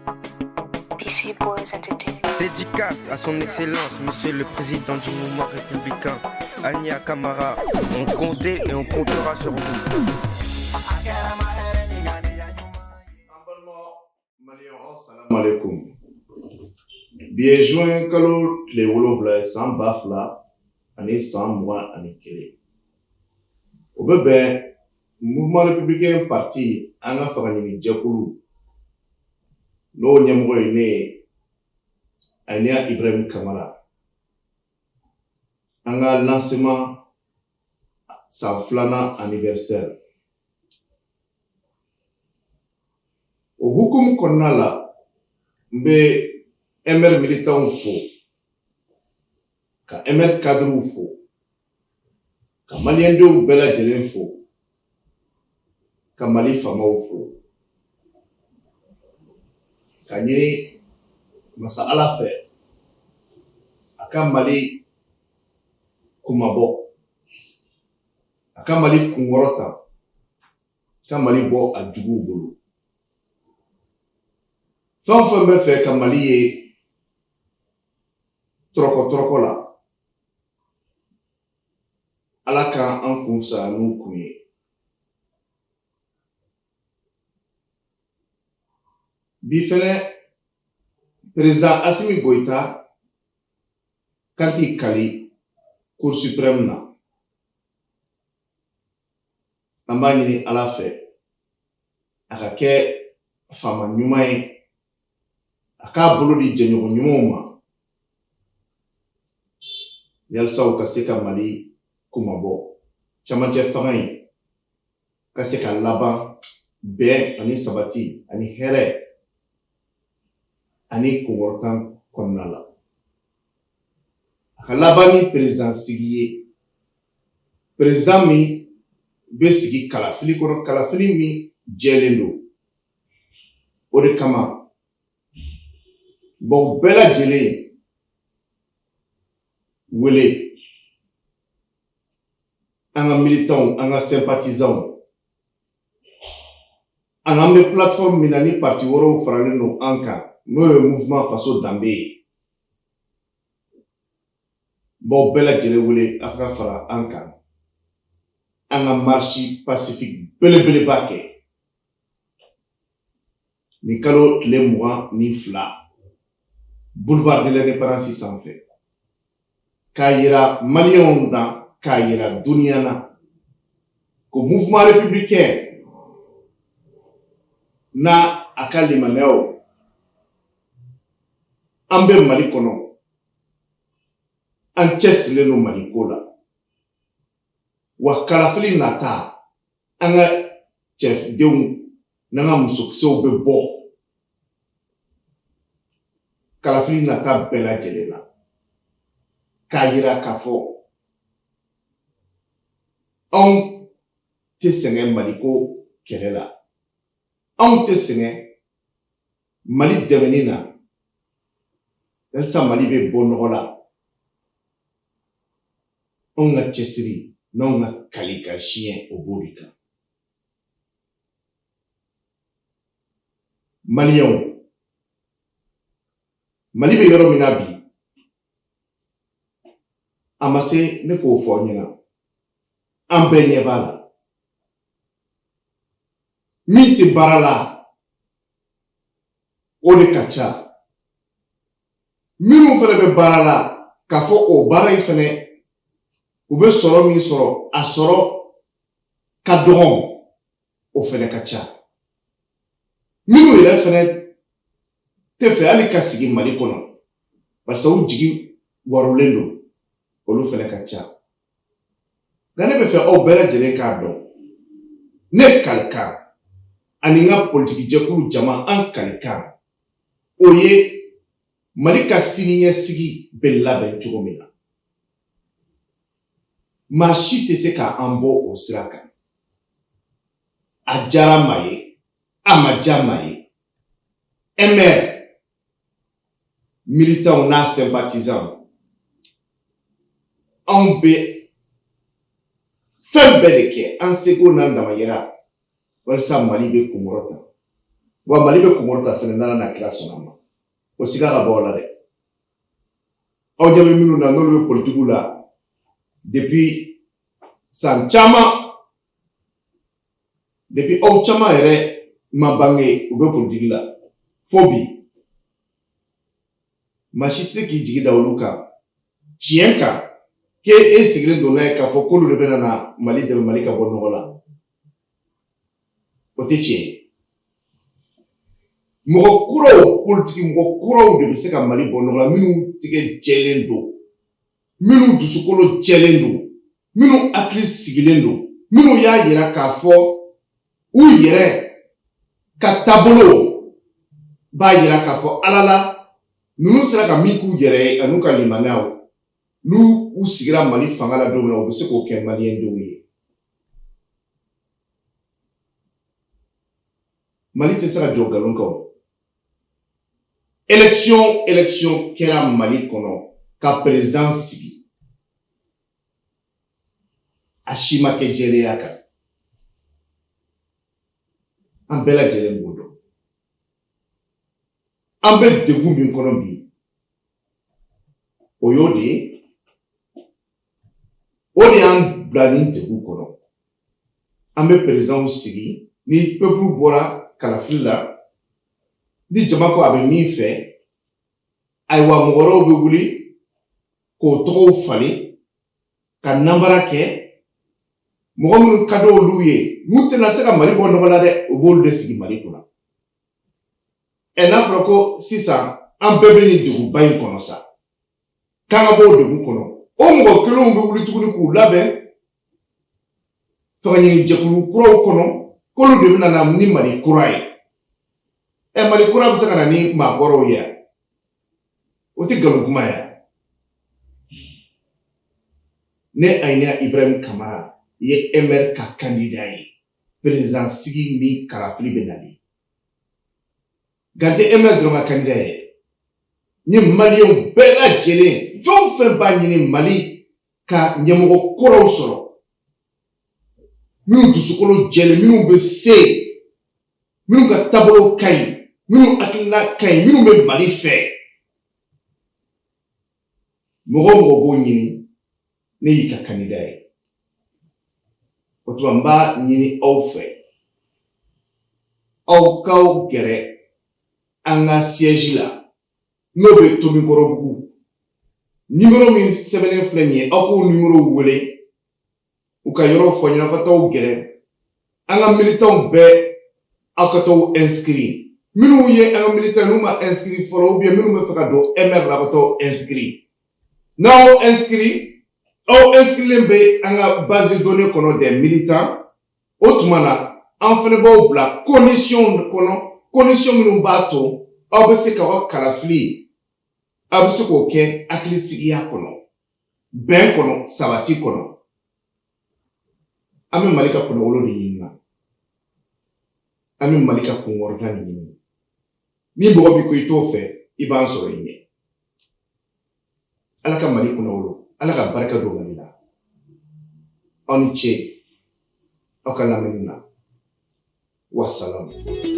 DC Boys Entertainment. Dédicace à son excellence, monsieur le président du mouvement républicain, Ania Kamara. On comptait et on comptera sur vous. Alaikum. Bi ye juin kalo tile 7 ye san 2021. O bɛ bɛn mouvement républicain parti an ka fanga ɲini jɛkulu n'o ɲɛmɔgɔ ye ne ye Ania Ibrahim Kamara. An ka lancement san 2nan anniversaire. O hukumu kɔnɔna la, n bɛ MR militants fo, ka MR cadres fo, ka maliyɛndenw bɛɛ lajɛlen fo, ka Mali faamaw fo, ka ɲini masa Ala fɛ a ka Mali kunmabɔ, a ka Mali kunkɔrɔta, ka Mali bɔ a juguw bolo. Fɛn o fɛn bɛ fɛ ka Mali ye tɔrɔkɔ tɔrɔkɔ la, Ala ka an kun fisaya n'u kun ye. Bi fɛnɛ président Assimi Goïta kan k'i kali Cour suprême na. An b'a ɲini Ala fɛ a ka kɛ faama ɲuman ye, a k'a bolo di jɛɲɔgɔn ɲumanw ma yalisa u ka se ka Mali kunmabɔ, camancɛ fanga in ka se ka laban bɛn ani sabati ani hɛrɛ ani kunkɔrɔta kɔnɔna la. A ka laban ni président sigi ye, président min bɛ sigi kalafili kɔnɔ, kalafili min jɛlen don. O de kama n b'aw bɛɛ lajɛlen wele, an ka militants, an ka sympathisants, an an bɛ plateforme min na ni parti wɛrɛw faralen don an kan, n'o ye mouvement Faso Danbe ye. N b'aw bɛɛ lajɛlen wele aw ka fara an kan, an ka marche pacifique belebeleba kɛ nin kalo tile 22 boulevard de l'indépendance sanfɛ, k'a yira maliyɛnw na, k'a yira duniya na ko mouvement républicain n'a a ka limaniyaw, an bɛ Mali kɔnɔ, an cɛsirilen don Mali ko la. Wa kalafili nata, an ka cɛdenw n'an ka musokisɛw bɛ bɔ kalafili nata bɛɛ lajɛlen na, k'a yira k'a fɔ anw tɛ sɛgɛn Maliko kɛlɛ la, anw tɛ sɛgɛn Mali dɛmɛni na halisa Mali bɛ bɔ nɔgɔ la. Anw ka cɛsiri n'anw ka kali ka siɲɛ o b'o de kan. Maliyɛnw, Mali bɛ yɔrɔ min na bi, a ma se ne k'o fɔ aw ɲɛna, an bɛɛ ɲɛ b'a la. Min tɛ baara la, o de ka ca. Minnu fana bɛ baara la, k'a fɔ o baara in fana u bɛ sɔrɔ min sɔrɔ, a sɔrɔ ka dɔgɔn, o fana ka ca. Minnu yɛrɛ fana tɛ fɛ hali ka sigi Mali kɔnɔ barisa u jigi warolen don, olu fana ka ca. Nka ne bɛ fɛ aw bɛɛ lajɛlen k'a dɔn, ne kalikan ani n ka politikijɛkulu jama, an kalikan o ye Mali ka siniɲɛsigi bɛ labɛn cogo min na, maa si tɛ se k'an bɔ o sira kan. A diyara maa ye, a ma diya maa ye, MR militants n'a sympathisants, anw bɛ fɛn bɛɛ de kɛ an seko n'an damayira walasa Mali bɛ kunkɔrɔta. Wa Mali bɛ kunkɔrɔta fɛnɛ n'Ala n'a kira sɔnna ma. O siga ka bɔ aw la dɛ. Aw ɲɛ bɛ minnu na, n'olu bɛ politigiw la depuis san caman, depuis aw caman yɛrɛ ma bange, u bɛ politigi la fo bi, maa si tɛ se k'i jigi da olu kan tiɲɛ kan k'e e sigilen don n'a ye k'a fɔ k'olu de bɛna na Mali dɛmɛ, Mali ka bɔ nɔgɔ la. O tɛ tiɲɛ ye. Mɔgɔ kuraw, politiki mɔgɔ kuraw de bɛ se ka Mali bɔ nɔgɔ la, minnu tigɛ jɛlen don, minnu dusukolo jɛlen don, minnu hakili sigilen don, minnu y'a yira k'a fɔ u yɛrɛ ka taabolo b'a yira k'a fɔ Ala la ninnu sera ka min k'u yɛrɛ ye an'u ka limaniyaw, n'u u sigira Mali fanga la don min na, u bɛ se k'o kɛ maliyɛndenw ye. Mali tɛ se ka jɔ nkalon kan. Élection kɛra Mali kɔnɔ ka président sigi, a si ma kɛ jɛlenya kan. An bɛɛ lajɛlen b'o dɔn. An bɛ degun min kɔnɔ bi, o y'o de ye, o de y'an bila nin degun kɔnɔ. An bɛ présidentw sigi, ni peuple bɔra kalafili la, ni jama ko a bɛ min fɛ, ayiwa, mɔgɔ wɛrɛw bɛ wuli k'o tɔgɔw falen ka nanbara kɛ. Mɔgɔ minnu ka di olu ye, n'u tɛna se ka Mali bɔ nɔgɔ la dɛ, u b'olu de sigi Mali kunna. Ɛ, n'a fɔra ko sisan an bɛɛ bɛ nin degunba in kɔnɔ sa, k'an ka bɔ o degun kɔnɔ, o mɔgɔ kelenw bɛ wuli tuguni k'u labɛn fangaɲini jɛkulu kuraw kɔnɔ k'olu de bɛna na ni Mali kura ye. Ɛ, Mali kura bɛ se ka na ni maakɔrɔw ye wa? O tɛ nkalon kuma ye. Ne Ayina Ibrahim Kamara ye MR ka candidat ye président sigi min kalafili bɛ nalen. Nka n tɛ MR dɔrɔn ka candidat ye, n ye maliyɛnw bɛɛ lajɛlen, fɛn o fɛn b'a ɲini Mali ka ɲɛmɔgɔ kuraw sɔrɔ, minnu dusukolo jɛlen, minnu bɛ se, minnu ka taabolo ka ɲi, minnu hakilina ka ɲi, minnu bɛ Mali fɛ. Mɔgɔ o mɔgɔ b'o ɲini, ne y'i ka candidat ye. O tuma n b'a ɲini aw fɛ, aw k'aw gɛrɛ an ka siège la, n'o bɛ Tomikɔrɔbugu. Nimero min sɛbɛnnen filɛ nin ye, aw k'o nimero wele, u ka yɔrɔ fɔ ɲɛna, ka t'aw gɛrɛ an ka militants bɛɛ, aw ka t'aw inscrit. Minnu ye an ka militants n'u ma inscrit fɔlɔ, ou bien minnu bɛ fɛ ka don MR la, aw ka t'aw inscrit. N'aw inscrit, aw inscrilen bɛ an ka base de données kɔnɔ des militants. O tuma na, an fana b'aw bila condition kɔnɔ, condition minnu b'a to aw bɛ se k'aw ka kalafili, aw bɛ se k'o kɛ hakilisigiya kɔnɔ, bɛn kɔnɔ, sabati kɔnɔ. An bɛ Mali ka kunnawolo de ɲini na, an bɛ Mali ka kunkɔrɔta de ɲini. Ni mɔgɔ min ko i t'o fɛ, i b'an sɔrɔ i ɲɛ. Ala ka Mali kunnawolo, Ala ka barika don Mali la. Aw ni ce aw ka lamɛnni na. Wasalamu.